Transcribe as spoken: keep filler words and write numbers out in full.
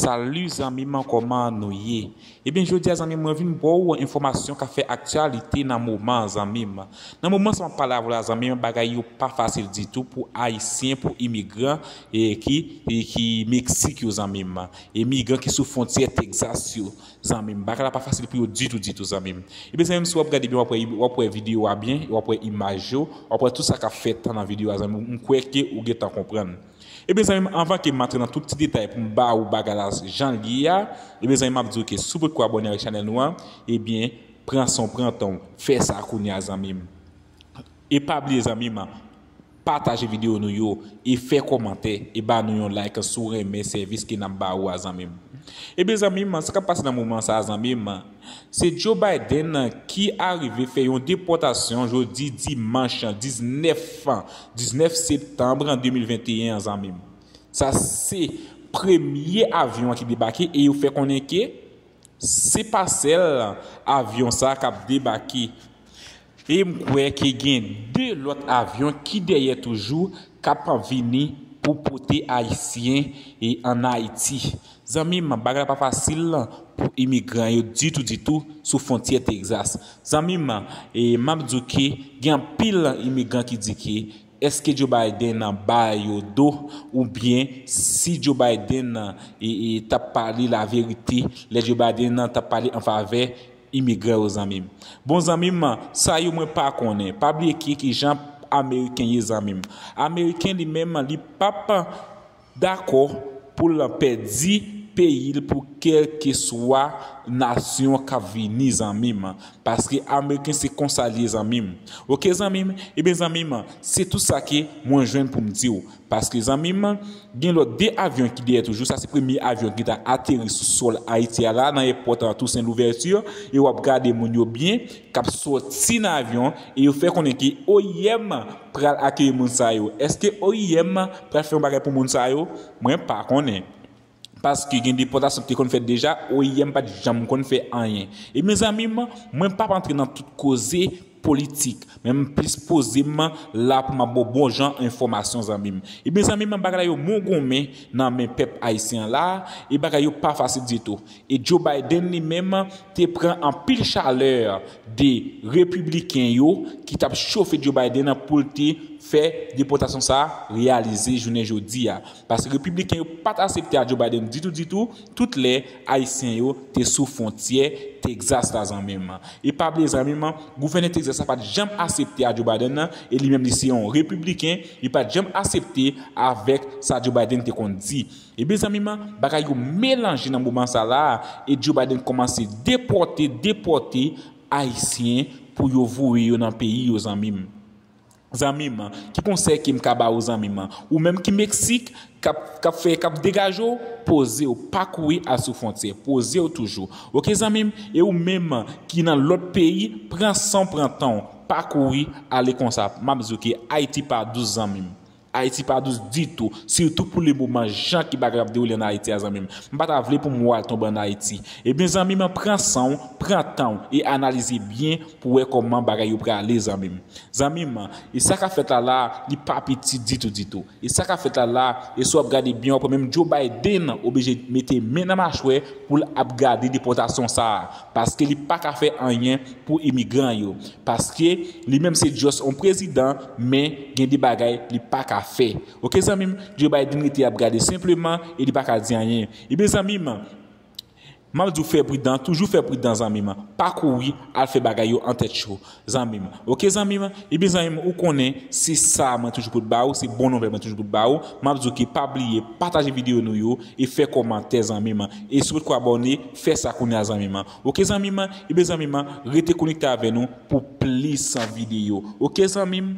Salut zanmi m, kòman nou ye? Ebyen, jodi a zanmi m, mwen vin ba w enfòmasyon k ap fè aktyalite nan moman an zanmi m. Nan moman sa m ap pale avè w la zanmi m, bagay yo pa fasil ditou pou Ayisyen, pou imigran e ki, e ki Meksik yo zanmi m. Imigran ki sou fwontyè Texas yo zanmi m. Bagay la pa fasil pou yo ditou, ditou zanmi m. Ebyen zanmi m, si w ap gade byen, w ap wè, w ap wè videyo a byen, w ap wè imaj yo, w ap wè tout sa k ap fèt nan videyo a zanmi m. M kwè ke ou gentan konprann. Ebyen zanmi m, anvan ke m antre nan tout ti detay pou m ba ou bagay la jan l ye a, ebyen zanmi m, m ap di w ke si w potko abòne avèk chanèl nou an, ebyen pran san w, pran tan w, fè sa kounye a zanmi m. E pa bliye zanmi m, pataje videyo nou yo e fè kòmantè e ba nou yon like si w renmen sèvis ke n ap ba ou a zanmi m. Ebyen zanmi m, sa k ap pase nan moman sa a zanmi m, se Joe Biden ki arive fè yon depòtasyon jodi dimanch diznèf, diznèf septanm de mil venteyen an zanmi m. Sa se premye avyon an ki debake e yo fè konnen ke se pa sèl avyon sa k ap debake. E m kwè ke gen de lòt avyon ki dèyè toujou k ap vini pou pote Ayisyen e ann Ayiti. Zanmi m, bagay la pa fasil pou imigran yo ditou, ditou sou fwontyè Texas. Zanmi m, e m ap di w ke gen anpil imigran ki di ke èske Joe Biden ba yo do oubyen si Joe Biden e, e, t ap pale laverite, lè Joe Biden t ap pale an favè imigran yo zanmi m. Bon zanmi m, sa yo mwen pa konnen. Pa bliye ki, ki jan Ameriken ye zanmi m. Ameriken li menm li p ap dakò pou l pèdi peyi l pou kèlkeswa nasyon k ap vini zanmi m. Paske Ameriken se konsa l ye zanmi m. Oke zanmi m? Ebyen zanmi m, se tout sa ke mwen jwenn pou m di w. Paske zanmi m, gen lòt de avyon ki dèyè toujou. Sa se premye avyon ki ta ateri sou sòl Ayiti a la, nan èpòt Toussaint Louverture. E w ap gade moun yo byen, k ap sòti nan avyon. E yo fè konnen ke O I M pral akeyi moun sa yo. Èske O I M pral fè yon bagay pou moun sa yo? Mwen pa konnen. Paske gen depòtasyon ki te konn fèt deja, O I M pa t janm konn fè anyen. Ebyen zanmi m, mwen p ap antre nan tout koze politik, men m plis poze m la pou m ap ba w bon jan enfòmasyon zanmi m. Ebyen zanmi m, bagay la yo mongonmen nan men pèp ayisyen an la, e bagay yo pa fasil ditou. E Joe Biden li menm te pran anpil chalè de repibliken yo ki t ap chofe Joe Biden pou l te fè depòtasyon sa a reyalize jounen jodi a. Paske repibliken yo pa t aksepte a Joe Biden ditou, ditou, tout lè ayisyen yo te sou fwontyè Texas la zanmi m. E pa bliye zanmi m, gouvènè Texas la pa t janm aksepte a Joe Biden nan, e li menm li se yon repibliken, li pa t janm aksepte avèk sa Joe Biden te konn di. Ebyen zanmi m, bagay yo melanje nan moman sa la, e Joe Biden kòmanse depòte, depòte ayisyen pou yo voye yo nan peyi yo zanmi m. Zanmi m, ki konsèy ke m ka ba ou zanmi m? Ou menm ki Meksik, k ap, k ap fè, k ap degaje w, poze w, pa kouri al sou fwontyè, poze w toujou. Oke zanmi m, e ou menm ki nan lòt peyi, pran san w, pran tan w, pa kouri ale konsa. M ap di w ke Ayiti pa dous zanmi m. Ayiti pa dous ditou, sitou pou lemoman jan ke bagay ap dewoule ann Ayiti a zanmi m. M pa ta vle pou m wè w al tonbe ann Ayiti. Ebyen zanmi m, pran san w, pran tan w e analize byen pou wè kòman bagay yo prale zanmi m. Zanmi m, e sa k ap fèt la la, li pa piti ditou, ditou. E sa k ap fèt la la, e si w ap gade byen, w ap wè menm Joe Biden oblije mete men nan machwè pou l ap gade depòtasyon sa a. Paske li pa ka fè anyen pou imigran yo. Paske li menm se just yon prezidan, men gen de bagay li pa ka fè. Oke zanmi m, Joe Biden rete ap gade senpleman e li pa ka di anyen. Ebyen zanmi m, m ap di w fè pridan, toujou fè pridan zanmi m. Pa kouri al fè bagay yo an tèt cho zanmi m. Oke zanmi m? Ebyen zanmi m, ou konnen se sa mwen toujou pot ba ou, se bon nouvèl mwen toujou pot ba ou. M ap di w ke pa bliye pataje videyo nou yo e fè kòmantè zanmi m. E si w potko abòne, fè sa kounye a zanmi m. Oke zanmi m? Ebyen zanmi m, rete konekte avè nou pou plis videyo. Oke zanmi m?